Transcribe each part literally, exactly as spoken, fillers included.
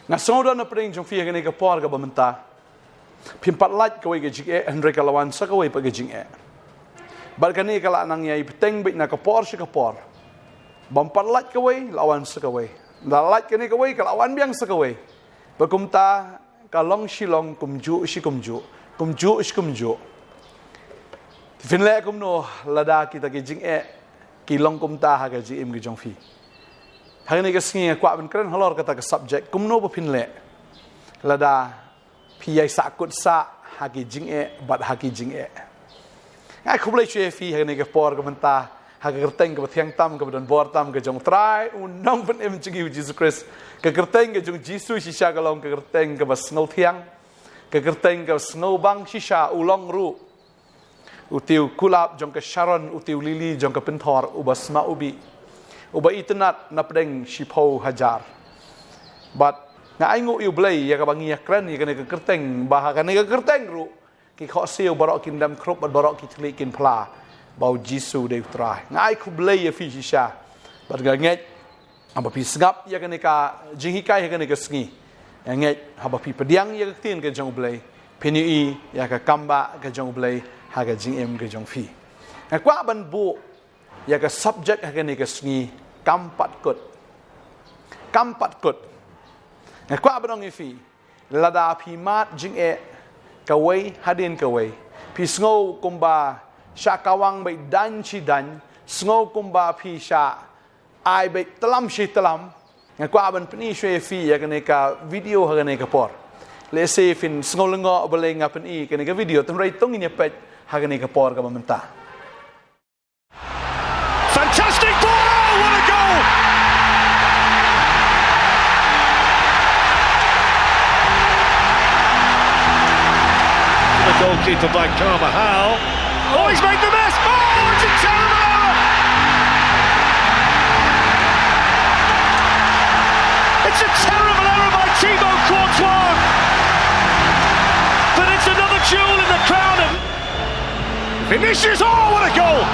Nga sngewdon na pdeng jong phi ha kane ka por kaba mynta. Phim pat lait kawei ka jingeh, hynrei ka la wan sa kawei pat ka jingeh. Bad kane ka la nang ïai bteng beit na ka por sha ka por. Bym pat lait kawei, la wan sa kawei. La lait kane kawei, ka la wan biang sa kawei. Bad kumta ka long shi long, kumjuh shi kumjuh, kumjuh shi kumjuh. Phin leh kumno lada kita ki jingeh ki long kumta ha ka jingim ka jong phi? Ha kane ka sngi nga kwah ban kren halor kata ka subject, kumno ba phin leh lada phi ïai sahkut sah ha ki jingeh bad ha ki jingeh. Nga ai khublei sha phi ha kane ka por ka mynta, ha ka kyrteng kaba thiang tam, kaba don bor tam ka jong U Trai, U Nongpynim jong ngi U Jisu Khrist. Ka kyrteng ka jong U Jisu shisha ka long ka kyrteng kaba sngewthiang, ka kyrteng kaba sngewbang shisha u long ruh uti u kulab jong ka Sharon, uti u lili jong ka pynthor, uba sma ubi, uba itynnad na pdeng shiphew hajar. Bad nga ai nguh ïa U Blei ïa kaba ngi ïakren ïa kane ka kyrteng, ba ha kane ka kyrteng ruh ki khohsiew baroh kin dem khrup bad baroh ki thylliej kin phla ba U Jisu u dei U Trai. Nga ai khublei ïa phi shisha. Bad nga ngeit haba phi sngap ïa kane ka jinghikai ha kane ka sngi, nga ngeit haba phi pdiang ïa ka ktien ka jong U Blei, phin ïohi ïa ka kambah ka jong U Blei ha ka jingim ka jong phi. Nga kwah ban buh ïa ka subject ha kane ka sngi, kam pat kut. Kam pat kut. Nga kwah ban ong ïa phi, lada phi mad jingeh kawei hadien kawei, phi sngew kumba shah kawang beit daiñ shi daiñ, sngew kumba phi shah ai beit tlam shi tlam, nga kwah ban pyni shuwa ïa phi ïa kane ka video ha kane ka por. Lehse phin sngew lyngngoh balei nga pyni kane ka video, hynrei to ngin ïa peit ha kane ka por kaba mynta. Fantastic ball! Oh, what a goal! The goalkeeper by Carvajal. Oh, he's made the best! Oh, it's a terrible error! It's a terrible error by Thibaut Courtois! But it's another jewel in the crown of Vinicius, oh, what a goal!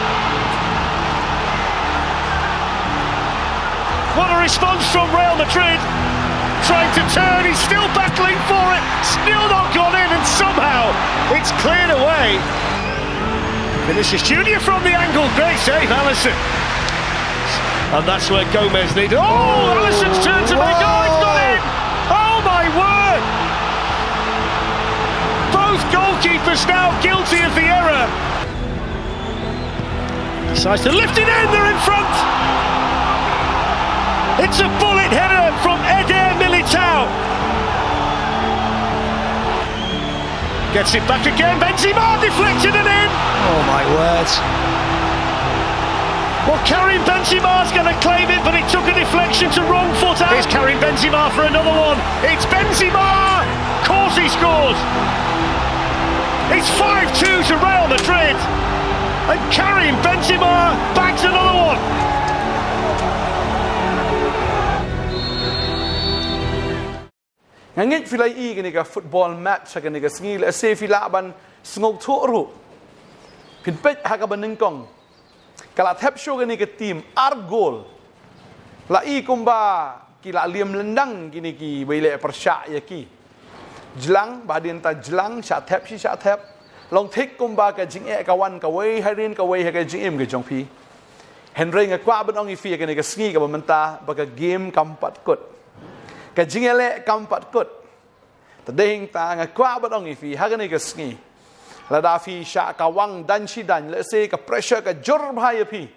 What a response from Real Madrid. Trying to turn, he's still battling for it. Still not gone in, and somehow it's cleared away. Vinicius Junior from the angle, great save, Alisson. And that's where Gomez needed. Oh, Alisson's turn to make. Oh, it's gone in! Oh my word! Both goalkeepers now guilty of the error. Decides to lift it in, they're in front! It's a bullet header from Eder Militao. Gets it back again, Benzema deflected and in! Oh my word. Well, Karim Benzema's going to claim it, but it took a deflection to wrong foot out. Here's Karim Benzema for another one. It's Benzema! Of course he scores! It's five two to Real Madrid, and Karim Benzema bags another one. Nga ngeit phi la ïohi kane ka football match ha kane ka sngi, lehse phi lah ban sngewthuh ruh. Phin peit ha kaba nyngkong, ka la thep shuh kane ka team ar goal. La i kumba ki la liam lyndang kine kiba ïaleh pyrshah ïa ki. Jlang, ba hadien ta jlang, shah thep shi shah thep. Long thik kumba ka jingeh ka wan kawei hadien kawei ha ka jingim ka jong phi. Hynrei nga kwah ban ong ïa phi ha kane ka sngi kaba mynta ba ka game kam pat kut. Ka jingïaleh kam pat kut. Te dei hangta nga kwah ban ong ïa phi ha kane ka sngi, lada phi shah kawang daiñ shi daiñ, lehse ka pressure ka jur bha ïa phi.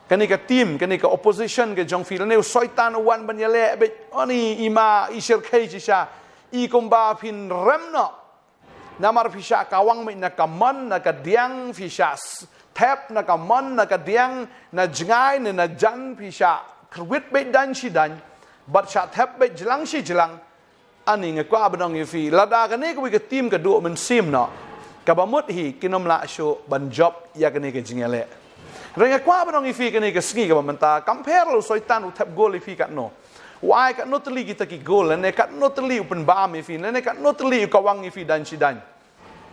Kane ka team, kane ka opposition ka jong phi, lane u soitan u wan ban ïaleh beit, ani i ma i shyrkhei shisha, i kumba phin rem noh. Namar phi shah kawang beit na ka mon na ka diang, phi shah s-, thep na ka mon na ka diang, na jngai ne na jan, phi shah kyrwit beit daiñ shi daiñ, bad shah thep beit jlang shi jlang. Ani nga kwah ban ong ïa phi, lada kane kawei ka team ka duh mynsiem noh, kaba mut hi kin ym lah shuh ban jop ïa kane ka jingïaleh. Hynrei nga kwah ban ong ïa phi kane ka sngi kaba mynta, kam pher la u soitan u thep goal ïa phi katno, u ai katno tylli kita ki goal, lane katno tylli u pynbam ïa phi, lane katno tylli u kawang ïa phi daiñ shi daiñ.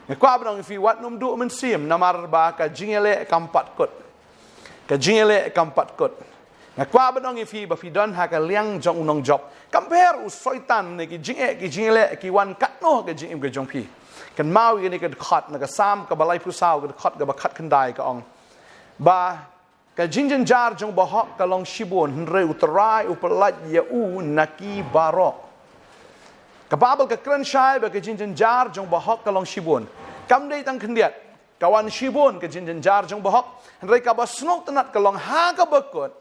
Nga kwah ban ong ïa phi, wat nym duh mynsiem, namar ba ka jingïaleh kam pat kut. Ka jingïaleh kam pat kut. Nga kwah ban ong ïa phi ba phi don ha ka liang jong u nongjop. Kam pher u Soitan ne ki jingeh ki jingleh ki wan katno ha ka jingim ka jong phi. Kynmaw ïa kane ka dkhot na ka Salm kaba laiphew saw, ka dkhot kaba khatkhyndai, ka ong ba ka jingjynjar jong u bahok ka long shibun, hynrei u Trai u pyllait ïa u na ki baroh. Ka Baibl ka kren shai ba ka jingjynjar jong u bahok ka long shibun. Kam dei tang khyndiat, ka wan shibun ka jingjynjar jong u bahok. Hynrei kaba sngewtynnat ka long ha kaba kut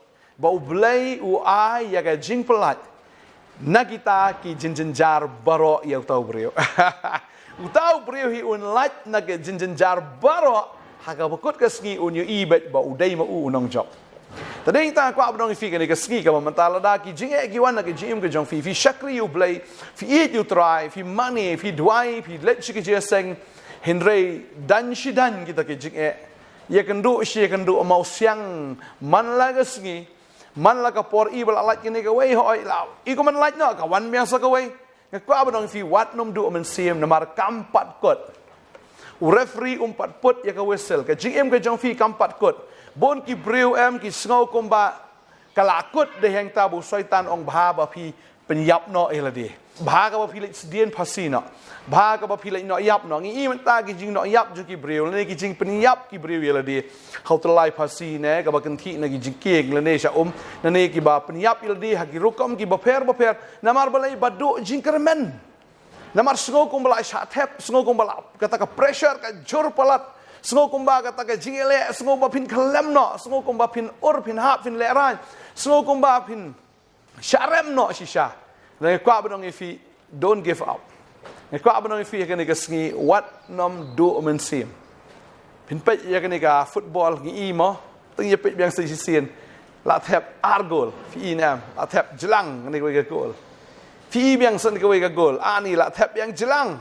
ba U Blei u ai ïa ka jingpyllait na kita ki jingjynjar baroh ïa uta u briew. Uta u briew hi un lait na ka jingjynjar baroh, ha kaba kut ka sngi un ïohi beit ba u dei ma u u nongjop. Te dei tang kwah ban ong ïa phi kane ka sngi kaba mynta, lada ki jingeh ki wan ha ka jingim ka jong phi, phi shakri ïa U Blei, phi ïeit ïa u Trai, phi mane, phi duwai, phi leit sha ka jingïaseng, hynrei dang shi dang kita ki jingeh, ïakynduh shi ïakynduh mawsiang man la ka sngi, man la ka por, i ba la lait kane kawei, hooid la i, kumno lait noh, ka wan biang sa kawei. Nga kwah ban ong ïa phi, wat nym duh mynsiem namar kam pat kut. U referee um pat put ïa ka whistle. Ka jingim ka jong phi kam pat kut. Bun ki briew em ki sngew kumba ka la kut, dei hangta ba u Soitan u ong bha ba phi pynïap noh ïa lade. Bha kaba phi leit sdien phasi noh. Bha kaba phi leit noh ïap noh. Ngi i mynta ki jingnoh ïap jong ki briew lane ki jingpynïap ki briew ïa lade ha u tyllai phasi ne kaba kynthih na ki jingkieng lane sha um, lane kiba pynïap ïa lade ha ki rukom kiba pher bapher. Namar balei? Ba duh jingkyrmen. Namar sngew kumba la shah thep, sngew kumba la, kata ka pressure ka jur palat. Sngew kumba kata ka jingïaleh, sngew ba phin khlem noh, sngew kumba phin ur, phin hap, phin lehraiñ, sngew kumba phin sharem noh shisha. Nga kwah ban ong ïa phi, don't give up. Nga kwah ban ong ïa phi ha kane ka sngi, wat nym duh mynsiem. Phin peit ïa kane ka football, ngi i mo, tang ïa peit biang sa shisien. La thep ar gol, phi i ne em, la thep jlang kane kawei ka gol. Phi i biang sa kawei ka gol, ani la thep biang jlang.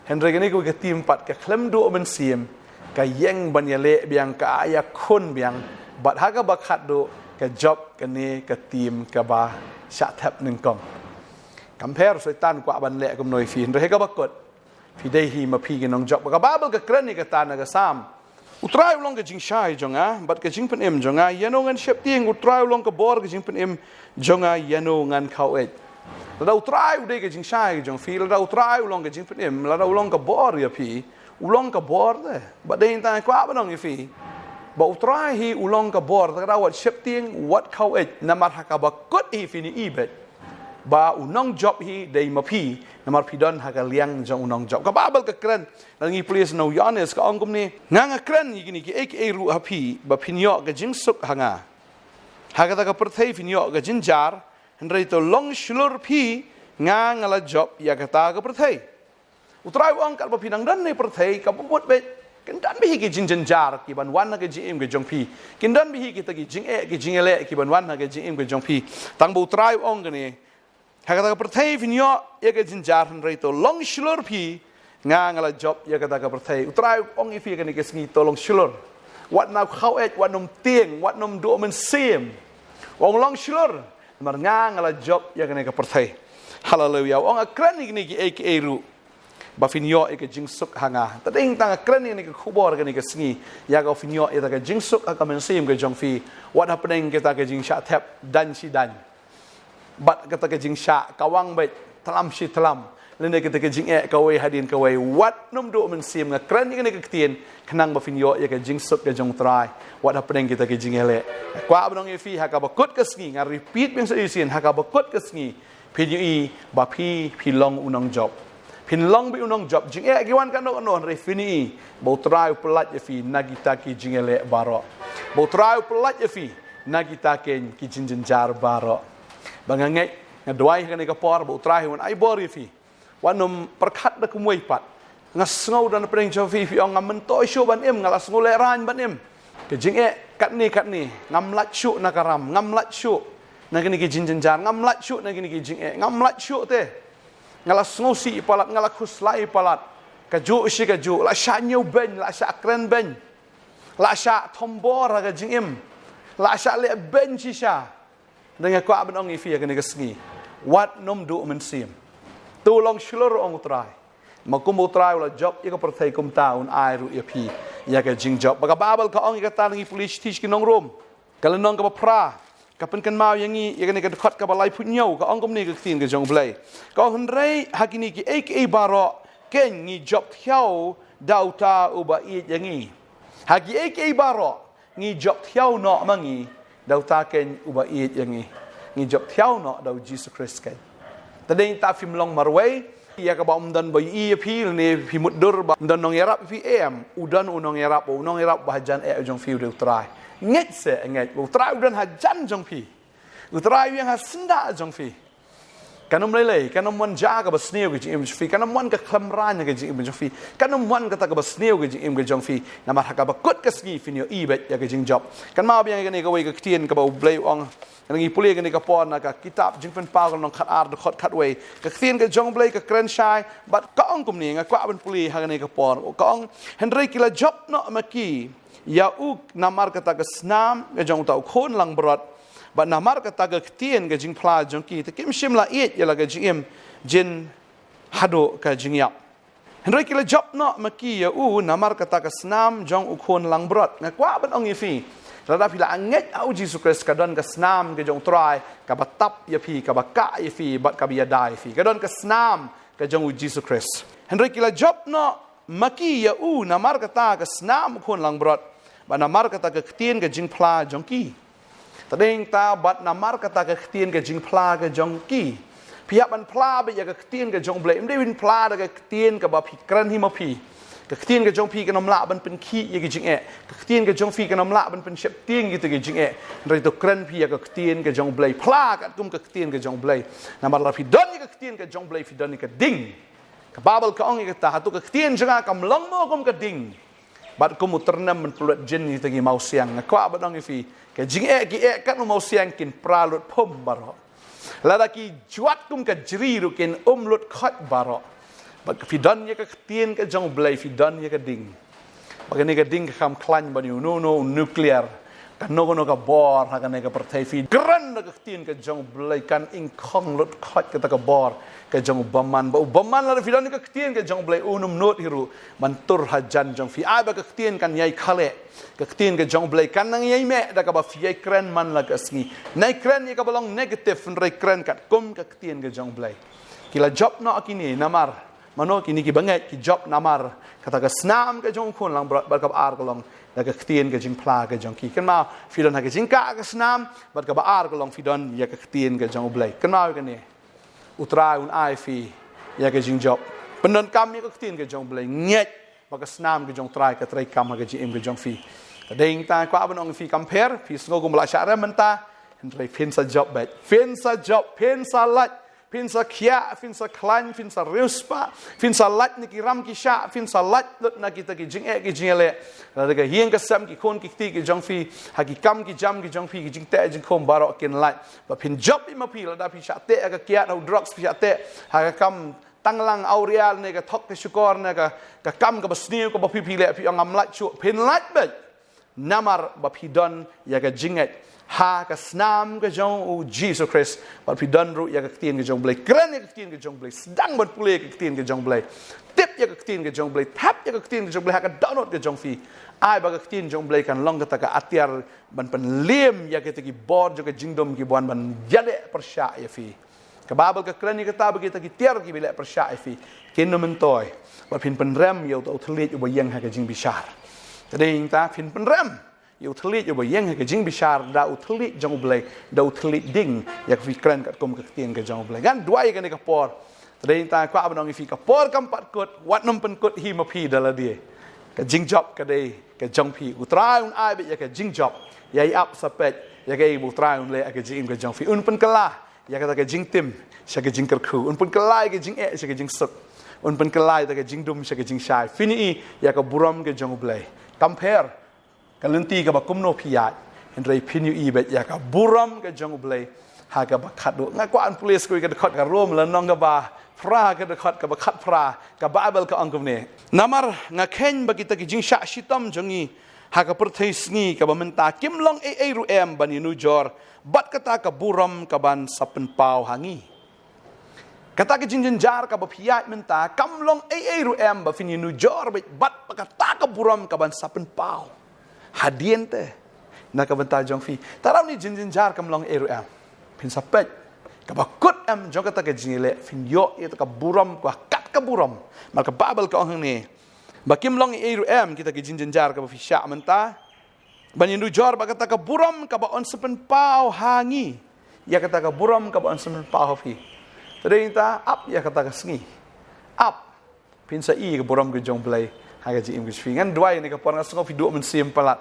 Hynrei kane kawei ka team pat ka khlem duh mynsiem, ka ïeng ban ïaleh biang, ka ïakhun biang, bad ha kaba khatduh ka jop kane ka team kaba shah thep nyngkong. Kam pher, Soitan kwah ban leh kumno ïa phi, hynrei ha kaba kut phi dei hi ma phi ki nongjop. Ka Baibl ka kren ïa kata na ka Salm. U Trai u long ka jingshai jong nga bad ka jingpynim jong nga, ïano ngan sheptieng? U Trai u long ka bor ka jingpynim jong nga, ïano ngan khaw-eit? Lada u Trai u dei ka jingshai jong phi, lada u Trai u long ka jingpynim, lada u long ka bor ïa phi, u long ka bor te. Bad dei tang kwah ban ong ïa phi ba u Trai hi u long ka bor te, lada wat sheptieng, wat khaw-eit, namar ha kaba kut hi phin ïohi beit ba u nongjop hi dei ma phi, namar phi don ha ka liang jong u nongjop. Ka Baibl ka kren, lada ngi pule sha u Ïoannis, ka ong kumne: Nga nga kren ïa kine kiei kiei ruh ha phi ba phin ïoh ka jingsuk ha nga. Ha kata ka pyrthei phin ïoh ka jynjar, hynrei to long shlur phi, nga nga la jop ïa kata ka pyrthei. U Trai u ong katba phi nang don ha pyrthei kaba mut beit, kin don bha hi ki jingjynjar kiban wan ha ka jingim ka jong phi. Kin don bha hi kita ki jingeh ki jingïaleh kiban wan ha ka jingim ka jong phi. Tang ba u Trai u ong kane: Ha kata ka pyrthei phin ïoh ïa ka jynjar, hynrei to long shlur phi, nga nga la jop ïa kata ka pyrthei. U Trai u ong ïa phi kane ka sngi, to long shlur. Wat nym khaw-eit, wat nym tieng, wat nym duh mynsiem. U ong long shlur, namar nga nga la jop ïa kane ka pyrthei. Haleluia. U ong nga kren ïa kine kiei kiei ruh ba phin ïoh ïa ka jingsuk ha nga. Te dei tang nga kren ïa kane ka khubor kane ka sngi, ïa kaba phin ïoh ïa kata ka jingsuk ha ka mynsiem ka jong phi. Wat hapdeng kita ka jingshah thep dang shi dang, bad kata ka jingshah kawang beit tlam shi tlam, lane kata ka jingeh kawei hadien kawei, wat nym duh mynsiem. Nga kren ïa kane ka ktien khnang ba phin ïoh ïa ka jingsuk ka jong u Trai wat hapdeng kita ka jingïaleh. Kwah ban ong ïa phi, ha kaba kut ka sngi, nga repeat biang sa shisien, ha kaba kut ka sngi phin ïohi ba phi, phi long u nongjop. Phin long beit u nongjop. Jingeh ki wan katno katno, hynrei phin ïohi ba u Trai u pyllait ïa phi na kita ki jingïaleh baroh. Ba u Trai u pyllait ïa phi na kita ki, ki jingjynjar baroh. Ba nga ngeit, nga duwai ha kane ka por ba u Trai un ai bor ïa phi. Wat nym pyrkhat da kumwei pat. Nga sngew da na pdeng jong phi, phi ong, ngam myntoi shuh ban im, nga la sngew lehraiñ ban im. Ka jingeh katne katne, ngam lait shuh na ka ram, ngam lait shuh na kine ki jingjynjar, ngam lait shuh na kine ki jingeh, ngam lait shuh te. Nga la sngewsih palat, nga la khuslai palat. Kajuh shi kajuh, la shah ñiewbeiñ, la shah krenbeiñ, la shah thombor ha ka jingim, la shah lehbeiñ shisha. Te nga kwah ban ong ïa phi ha kane ka sngi, wat nym duh mynsiem. To long shlur, ong u Trai. Ma kumba u Trai u la jop ïa ka pyrthei, kumta un ai ruh ïa phi ïa ka jingjop. Ba ka Baibl ka ong ïa kata, ngi pule shithi sha ki nong Rom, ka lynnong kaba phra, Ka pynkynmaw ïa ngi ïa kane ka dkhot kaba laiphew hynñiew, ka ong kumne ka ktien ka jong U Blei. Ka ong, hynrei ha kine kiei kiei baroh keiñ ngi jop thiaw da uta uba ïeit ïa ngi. Ha kiei kiei baroh ngi jop thiaw noh ma ngi da uta keiñ uba ïeit ïa ngi. Ngi jop thiaw noh da U Jisu Khrist keiñ. Te dei ta phim long marwei ïa kaba ym don ba ïohi ïa phi, ne phi mutdur ba ym don nongïarap ïa phi, em, u don u nongïarap, u nongïarap ba hajan eh jong phi u dei U Trai. Ngeit se ngeit, U Trai u don hajan jong phi. U Trai u ïeng ha syndah jong phi. Kan ym lei lei, kan ym wan ja kaba sniew ka jingim jong phi, kan ym wan ka khlem rang ka jingim jong phi, kan ym wan kata kaba sniew ka jingim ka jong phi. Namar ha kaba kut ka sngi phin ïohi beit ïa ka jingjop. Kynmaw biang ïa kane kawei ka ktien kaba U Blei u ong. Ngi pule kane ka por na ka kitab Jingpynpaw ka lynnong khatar dkhot khatwei. Ka ktien ka jong U Blei ka kren shai bad ka ong kumne, nga kwah ban pule ha kane ka por. Ka ong, hynrei ki la jop noh ma ki ïa u namar kata ka snam ka jong uta u khun langbrot, bad namar kata ka ktien ka jingphla jong ki, te kim shym la ïeit ïa la ka jingim jin haduh ka jingïap. Hynrei ki la jop noh ma ki ïa u namar kata ka snam jong u khun langbrot. Nga kwah ban ong ïa phi, lada phi la ngeit ha U Jisu Khrist, ka don ka snam ka jong U Trai kaba tap ïa phi, kaba kah ïa phi bad kaba ïada ïa phi. Ka don ka snam ka jong U Jisu Khrist. Hynrei ki la jop noh ma ki ïa u namar kata ka snam u khun langbrot, bad namar kata ka ktien ka jingphla jong ki. Te dei ta bad namar kata ka ktien ka jingphla ka jong ki. Phi hap ban phla beit ïa ka ktien ka jong U Blei. Ym dei ban phla da ka ktien kaba phi kren hi ma phi. Ka ktien ka jong phi kan ym lah ban pynkhih ïa ka jingeh. Ka ktien ka jong phi kan ym lah ban pynsheptieng ïa ka jingeh. Hynrei to kren phi ïa ka ktien ka jong U Blei. Phla katkum ka ktien ka jong U Blei. Namar lada phi don ïa ka ktien ka jong U Blei, phi don ïa ka ding. Ka Baibl ka ong ïa kata, hato ka ktien jong nga kam long mo kum ka ding, bad kum u tyrnem ban pynlut jin ïa kita ki mawsiang? Nga kwah ban ong ïa phi, ka jingeh ki eh kat u mawsiang, kin pra lut phum baroh. Lada ki jwat kum ka jri ruh kin ym lut khoit baroh. Bad phi don ïa ka ktien ka jong U Blei, phi don ïa ka ding. Ba kane ka ding kam khlaiñ ban ïa uno uno u nuclear, kano kano ka bor ha kane ka pyrthei. Phi kren da ka ktien ka jong U Blei, kan ingkhong lut khoit kata ka bor ka jong u bymman. Ba u bymman, lada phi don ïa ka ktien ka jong U Blei, un ym nud hi ruh ban tur hajan jong phi. Ai ba ka ktien kan ïai khleh. Ka ktien ka jong U Blei kan nang ïai meh da kaba phi ïai kren man la ka sngi. Nai kren ïa kaba long negative, hynrei kren katkum ka ktien ka jong U Blei. Ki la jop noh kine namar mano? Kine ki bangeit ki jop namar kata ka snam ka jong u khun langbrot, bad kaba ar ka long da ka ktien ka jingphla ka jong ki. Kynmaw, phi don ha ka jingkah ka snam, bad kaba ar ka long phi don ïa ka ktien ka jong U Blei. Kynmaw ïa kane, U Trai un ai phi ïa ka jingjop. Pyndonkam ïa ka ktien ka jong U Blei, ngeit ba ka snam ka jong U Trai ka trei kam ha ka jingim ka jong phi. Te dei ta kwah ban ong ïa phi, kam pher, phi sngew kum ba la shah rem mynta, hynrei phin sa jop beit, phin sa jop, phin sa lait, phin sa khiah, phin sa khlaiñ, phin sa riewspah, phin sa lait na ki ram ki shah, phin sa lait lut na kita ki jingeh ki jingïaleh. Lada ka ïing ka sem, ki khun ki kti ki jong phi, ha ki kam ki jam ki jong phi, ki jingteh jingkhum baroh kin lait. Ba phin jop hi ma phi, lada phi shah teh ha ka kiad, ha u drugs, phi shah teh ha ka kam tanglang awria ne ka thok ka shukor ne ka, ka kam kaba sniew kaba phi phi leh, phi ong ngam lait shuh, phin lait beit. Namar ba phi don ïa ka jingngeit ha ka snam ka jong u Jisu Khrist, bad phi don ruh ïa ka ktien ka jong U Blei. Kren ïa ka ktien ka jong U Blei, sdang ban pule ïa ka ktien ka jong U Blei. Tip ïa ka ktien ka jong U Blei, thep ïa ka ktien ka jong U Blei ha ka dohnud ka jong phi. Ai ba ka ktien jong U Blei kan long kata ka atiar ban pynliem ïa kita ki bor jong ka jingdum kiba wan ban ïaleh pyrshah ïa phi. Ka Baibl ka kren ïa kata ba kita ki tiar kiba ïaleh pyrshah ïa phi kin ym myntoi, bad phin pynrem ïa uta u thylliej uba ïeng ha ka jingbishar. Te dei ta phin pynrem ïa u thylliej uba ïeng ha ka jingbishar da u thylliej jong U Blei, da u thylliej ding, ïa ka phi kren katkum ka ktien ka jong U Blei. Ngan duwai ïa kane ka por. Te dei ta kwah ban ong ïa phi, ka por kam pat kut, wat nym pynkut hi ma phi da lade. Ka jingjop ka dei ka jong phi. U Trai un ai beit ïa ka jingjop. Ïai ap sa peit ïa kaei ba U Trai un leh ha ka jingim ka jong phi. Un pynkylla ïa kata ka jingtim sha ka jingkyrkhu. Un pynkylla ïa ka jingeh sha ka jingsuk. Un pynkylla ïa kata ka jingdum sha ka jingshai. Phin ïohi ïa ka burom ka jong U Blei. Kam pher ka lynti kaba kumno phi ïaid, hynrei phin ïohi beit ïa ka burom ka jong U Blei ha kaba khatduh. Nga kwah ban pule sa kawei ka dkhot, ka Rom lynnong kaba phra, ka dkhot kaba khatphra. Ka Baibl ka ong kumne: Namar nga kheiñ ba kita ki jingshah shitom jong ngi ha ka pyrthei sngi kaba mynta kim long ei ei ruh em ban ïanujor bad kata ka burom kaban sa pynpaw ha ngi. Kata ka jingjynjar kaba phi ïaid mynta kam long ei ei ruh em ba phin ïanujor beit bad ba kata ka burom kaban sa pynpaw. Hadien te na ka bynta jong phi. Tang une u jingjynjar kam long ei ruh em. Phin sa peit kaba kut em jong kata ka jingïaleh, phin ïoh ïa kata ka burom, ka kat ka burom. Namar ka Baibl ka ong hangne ba kim long ei ruh em kita ki jingjynjar kaba phi shah mynta ban ïanujor bad kata ka burom kaba yn sa pynpaw ha ngi ïa kata ka burom kaba yn sa pynpaw ha phi. Te dei nangta ap ïa kata ka sngi. Ap. Phin sa i ka burom ka jong U Blei ha ka jingim ka jong phi. Ngan duwai ïa kane ka por, nga sngew phi duh mynsiem palat.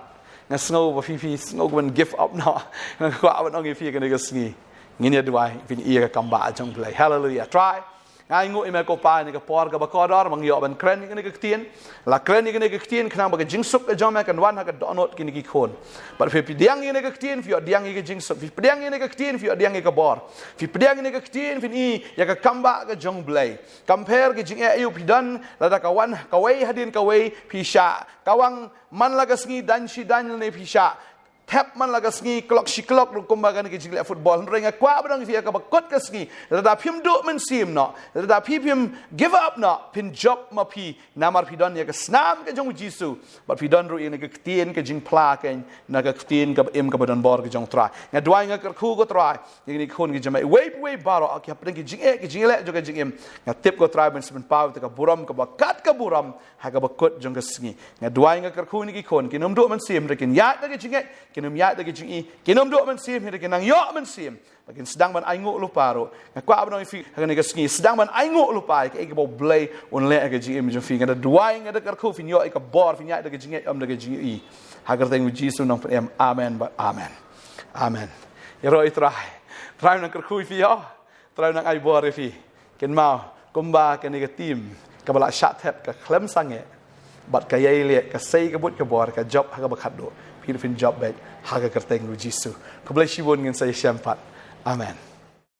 Nga sngew ba phi, phi sngew ban give up noh. Nga kwah ban ong ïa phi ha kane ka sngi, ngin ïa duwai, phin i ïa ka kam ba jong U Blei. Haleluia. Trai, nga ainguh ïa me ko Pa ïa kane ka por kaba kordor ba nga ïoh ban kren ïa kane ka ktien. La kren ïa kane ka ktien khnang ba ka jingsuk ka jong me kan wan ha ka dohnud kine ki khun. Bad phi pdiang ïa kane ka ktien, phi ïoh pdiang ïa ka jingsuk. Phi pdiang ïa kane ka ktien, phi ïoh pdiang ïa ka bor. Phi pdiang ïa kane ka ktien, phin i ïa ka kam ba ka jong U Blei. Kam pher ka jingeh aïu phi don, lada ka wan kawei hadien kawei phi shah kawang, man la ka sngi, dang shi dang lane phi shah thep man la ka sngi, klok shi klok ruh kumba kane ka jingleh football. Hynrei nga kwah ban ong ïa phi ha kaba kut ka sngi, lada phim duh mynsiem noh, lada phi phim give up noh, phin jop ma phi, namar phi don ïa ka snam ka jong U Jisu. Bad phi don ruh ïa kane ka ktien ka jingphla, kane ka ktien kaba im kaba don bor ka jong U Trai. Nga duwai, nga kyrkhu ko Trai ïa kine ki khun ki jong me, iwei pa iwei baroh, ki hapdeng ki jingeh ki jingïaleh jong ka jingim. Nga tip ko Trai ban sa pynpaw ïa kata ka burom kaba kat ka burom ha kaba kut jong ka sngi. Nga duwai, nga kyrkhu ïa kine ki khun, kin ym duh mynsiem, hynrei kin ïaid da ka jingngeit, kin ym ïaid da ka jingi, kin ym duh mynsiem, hynrei kin nang ïoh mynsiem. Bad kin sdang ban ainguh lypa ruh. Nga kwah ban ong ïa phi ha kane ka sngi, sdang ban ainguh lypa ïa kaei kaba U Blei un leh ha ka jingim jong phi. Nga da duwai, nga da kyrkhu phin ïoh ïa ka bor, phin ïaid da ka jingngeit, ym da ka jingi. Ha ka kyrteng U Jisu nongpynim. Amen bad amen. Amen. Ïaroh ïa U Trai. Trai un nang kyrkhu ïa phi, ïa. Trai un nang ai bor ïa phi. Kynmaw, kumba kane ka team kaba la shah thep ka khlem sangeh bad ka ïai leh, ka sei ka buit ka bor, ka jop ha kaba khatduh. Phi ruh phin jop beit ha ka kyrteng U Jisu. Khublei shibun, ngin sa ïashem pat. Amen.